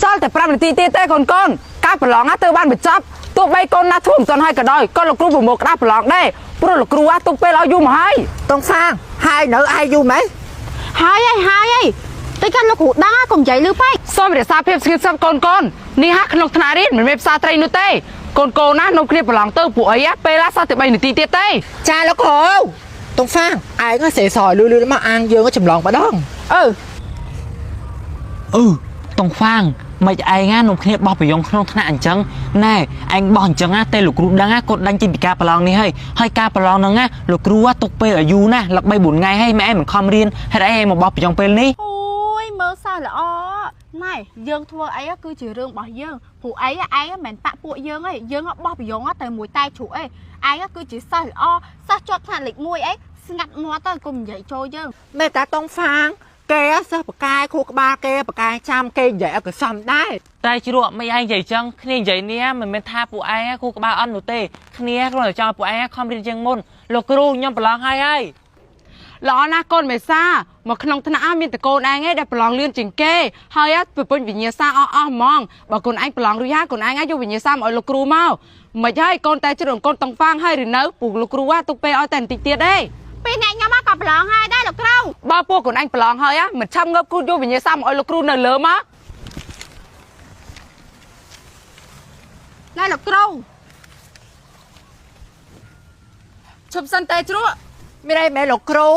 សល់តែ5នាទីទៀតទេកូនកូនការប្រឡងទៅបានបញ្ចប់ទោះបីកូនណាធ្វើមិនទាន់ហើយក៏ដោយក៏លោកគ្រូប្រមូលក្តារប្រឡងដែរព្រោះលោកគ្រូទុកពេលឲ្យយូរមកហើយ តុងហ្វាងហើយនៅឯយូរមែន ហើយហើយហើយហើយតិចគាត់លោកគ្រូដឹងកុំនិយាយលឺពេក សូមរក្សាភាពស្ងៀមស្ងាត់កូនកូននេះហាក្នុងថ្នាក់រៀនមិនមែនផ្សារត្រីនោះទេកូនកូនណានំគ្នាប្រឡងទៅពួកអីពេលឡាសល់តែ3នាទីទៀតទេ ចាលោកគ្រូតុងហ្វាងឯងសេសលឺលឺមកអាងយើងចម្លងម្ដង អឺ អឺតុងហ្វាងមិនឯងណានំគ្នាបោះប្រយងក្នុងថ្នាក់អញ្ចឹងណែឯងបោះអញ្ចឹងណាទេលោកគ្រូដឹងណាគាត់ដាញ់ចេញពីការប្រឡងនេះហើយហើយការប្រឡងហ្នឹងណាលោកគ្រូទុកពេលឲ្យយូរណាស់លឹក3 4ថ្ងៃហើយម៉ែឯងមិនខំរៀនហេតុអីឯងមកបោះប្រយងពេលនេះ អូយមើលសោះល្អណែយើងធ្វើអីគឺជារឿងរបស់យើងព្រោះអីឯងមិនមែនបាក់ពួកយើងទេយើងបោះប្រយងតែមួយតែជ្រូកឯងឯងគឺជាសិស្សល្អសិស្សជាប់ថ្នាក់លេខ1អីស្ងាត់មាត់ទៅកុំនិយាយចូលយើង មេតាតុងហ្វាងគេសិស្សបកែខួរក្បាលគេបកែចាំគេនិយាយឲ្យក៏សមដែរ តែជ្រក់មិនឯងនិយាយចឹងគ្នានិយាយនេះមិនមែនថាពួកឯងគូក្បាលអន់នោះទេគ្នាគ្រាន់តែចង់ឲ្យពួកឯងខំរៀនជាងមុនលោកគ្រូខ្ញុំប្រឡងហើយហើយ ល្អណាស់កូនមេសាមកក្នុងថ្នាក់មានតកូនឯងឯងដែលប្រឡងលឿនជាងគេហើយប្រពន្ធវិញ្ញាសាអស់អស់ហ្មងបើកូនឯងប្រឡងរួចហើយកូនឯងយកវិញ្ញាសាមកឲ្យលោកគ្រូមកមិនហើយកូនតែជ្រុងកូនតុងហ្វាងហើយឬនៅពូលោកគ្រូទុកពេលឲ្យតែបន្តិចទៀតទេ ពេលអ្នកខ្ញុំក៏ប្រឡងហើយដែរលោកគ្រូ បើពួកកូនឯងប្រឡងហើយមិនឆាប់ងើបគ្រូយកវិញ្ញាសាមកឲ្យលោកគ្រូនៅលើមក ណែលោកគ្រូ ឈប់សិនតែជ្រក់ មានអីមែនលោកគ្រូ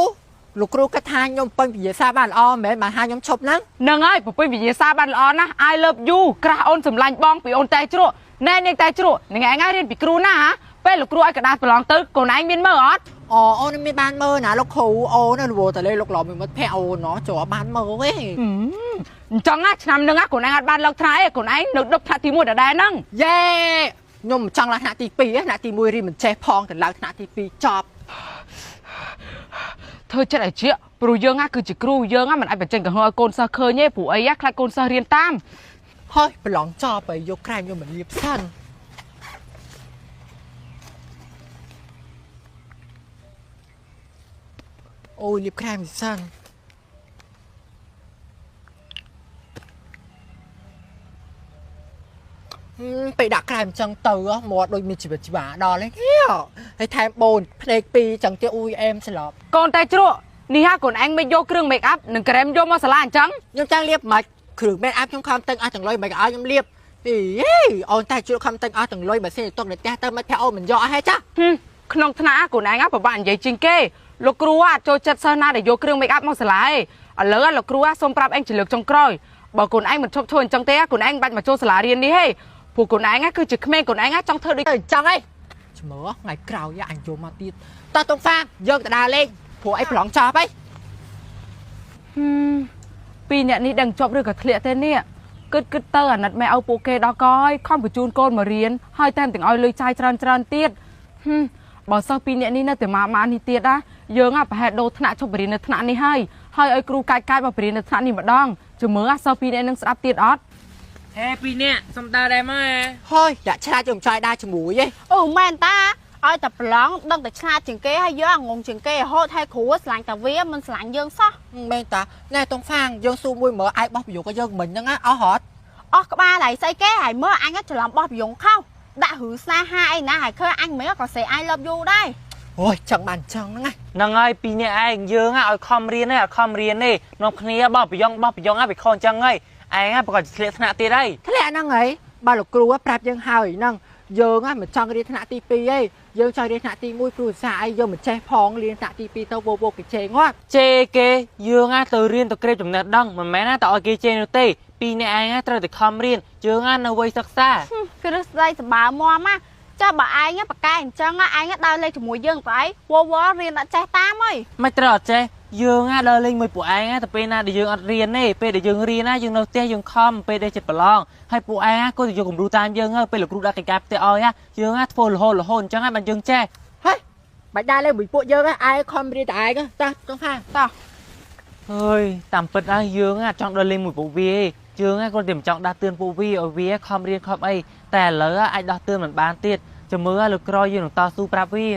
លោកគ្រូគាត់ថាខ្ញុំពេញវិញ្ញាសាបានល្អមែនបានថាខ្ញុំឈប់ហ្នឹង នឹងហើយប្រពន្ធវិញ្ញាសាបានល្អណាស់ I love you ក្រាស់អូនសម្លាញ់បងពីអូនតែជ្រក់ណែនាងតែជ្រក់នឹងឯងរៀនពីគ្រូណាហ่าពេលលោកគ្រូឲ្យកដាស់ប្រឡងទៅកូនឯងមានមើលអត់ អូអូនមានបានមើលណាលោកគ្រូអូនរវល់តែលេលោកឡមួយមិត្តភក្តិអូនណោះចូលបានមើលទេ អញ្ចឹងណាឆ្នាំនឹងកូនឯងអត់បានឡើងថ្នាក់ទេកូនឯងនៅដប់ថ្នាក់ទី1ដដែលហ្នឹង យេខ្ញុំមិនចង់ឡើងថ្នាក់ទី2ថ្នាក់ទី1រៀនមិនចេះផងទៅឡើងថ្នាក់ទី2ចប់ ធ្វើចិត្តឲ្យជាព្រោះយើងណាគឺជាគ្រូយើងណាមិនអាចបញ្ចេញកំហុសឲ្យកូនសិស្សឃើញទេព្រោះអីខ្លាចកូនសិស្សរៀនតាម ហើយប្រឡងចប់ហើយយកក្រែមយកមកលាបសិនអូយលាបក្រែមសិនពេលដាក់ក្រែមអញ្ចឹងទៅមាត់ដូចមានជីវិតជីវ៉ាដល់ហ្នឹងហើយថែមបូនភ្នែកពីរចឹងទៀតអ៊ុយអែមស្លប់ កូនតែជ្រក់នេះហាកូនឯងមិនយកគ្រឿង make up និងក្រែមយកមកសាលាអញ្ចឹង ខ្ញុំចង់លាបមិនគ្រឿង make up ខ្ញុំខំទិញអស់ទាំងលុយមិនឲ្យខ្ញុំលាបអីអូនតែជ្រក់ខំទិញអស់ទាំងលុយបើសិនទុកនៅផ្ទះទៅមិនភ័ក្រអូនមិនយកអស់ហេចា ក្នុងថ្នាក់កូនឯងពិបាកនិយាយជាងគេលោកគ្រូអត់ចូលចិត្តសិស្សណាដែលយកគ្រឿង make up មកសាលាឯងឥឡូវលោកគ្រូសូមប្រាប់ឯងជាលើកចុងក្រោយបើកូនឯងមិនឈប់ធ្វើអញ្ចឹងទេកូនឯងបាច់មកចូលសាលារៀននេះទេព្រោះកូនឯងគឺជាក្មេងកូនឯងចង់ធ្វើដូច អញ្ចឹងឯងជំរឿថ្ងៃក្រោយអញយកមកទៀតតោះតុងហ្វាងយើងទៅដើរលេងព្រោះអីប្រឡងចប់ហើយ ពីរអ្នកនេះដឹងជាប់ឬក៏ធ្លាក់ទេនេះគិតគិតទៅអាណិតម៉ែឲ្យពួកគេដល់កយខំបញ្ជូនកូនមករៀនហើយតែទាំងឲ្យលុយចាយច្រើនច្រើនទៀតបើសិស្សពីរអ្នកនេះនៅតែមកនេះទៀតណាយើងប្រហែលដូរថ្នាក់ជប់រៀននៅថ្នាក់នេះហើយហើយឲ្យគ្រូកាច់កាច់មករៀននៅថ្នាក់នេះម្ដងជំរឿសិស្សពីរអ្នកនឹងស្ដាប់ទៀតអត់ ហេពីរអ្នកសំដើដែរមក ហើយដាក់ឆ្លាតយើងមិនចង់ដើរជាមួយទេ អូមែនតាឲ្យតែប្រឡងដឹងតែឆ្លាតជាងគេហើយយើងងងជាងគេរហូតហើយគ្រូស្រឡាញ់តាវាមិនស្រឡាញ់យើងសោះ មែនតាណែតុងហ្វាងយើងស៊ូមួយមើលឯងបោះប្រយោគឲ្យយើងមិញហ្នឹងអស់ហត់ អស់ក្បាលហើយស្អីគេហើយមើលអញច្រឡំបោះប្រយោគខុសដាក់ឬស្នេហាអីណាហើយឃើញអញមិនក៏សេ I love you ដែរ អូយចឹងបានចឹងហ្នឹង ហ្នឹងហើយពីរអ្នកឯងយើងឲ្យខំរៀនឯងឲ្យខំរៀនទេនាំគ្នាបោះប្រយោគបោះប្រយោគឲ្យវាខុសអញ្ចឹងហើយឯងប្រកាសធ្លាក់ថ្នាក់ទៀតហើយ ធ្លាក់ហ្នឹងហើយបើលោកគ្រូប្រាប់យើងហើយហ្នឹងយើងមិនចង់រៀនថ្នាក់ទី2ទេយើងចង់រៀនថ្នាក់ទី1គ្រូសាអីយើងមិនចេះផងរៀនថ្នាក់ទី2ទៅវោវោគេជេរងាប់ ជេរគេយើងទៅរៀនទៅក្រេបចំណេះដឹងមិនមែនណាតែឲ្យគេជេរនោះទេពីរអ្នកឯងត្រូវតែខំរៀនយើងនៅវ័យសិក្សា គ្រឹះស្ដីសម្បើមមណាចុះបើឯងបកកែអញ្ចឹងឯងដើរលេងជាមួយយើងទៅអីវវរៀនអត់ចេះតាមអី មិនត្រូវអត់ចេះយើងដើរលេងមួយពួកឯងតែពេលណាដែលយើងអត់រៀនទេពេលដែលយើងរៀនណាយើងនៅផ្ទះយើងខំពេលដែលចិត្តប្រឡងហើយពួកឯងគួរតែយកគំរូតាមយើងហើយពេលលោកគ្រូដាក់កិច្ចការផ្ទះឲ្យយើងធ្វើរហូតរហូតអញ្ចឹងហើយបានយើងចេះ ហើយបាច់ដើរលេងមួយពួកយើងឯងខំរៀនតែឯងតោះចង់ថា តោះ ហើយតាមពិតហើយយើងចង់ដើរលេងមួយពួកវាយើងគ្រាន់តែមិនចង់ដាស់តឿនពួកវាឲ្យវាខំរៀនខំអីតែឥឡូវអាចដាស់តឿនមិនបានទៀតចាំមើលលើក្រោយយើងនឹងតស៊ូប្រាប់វា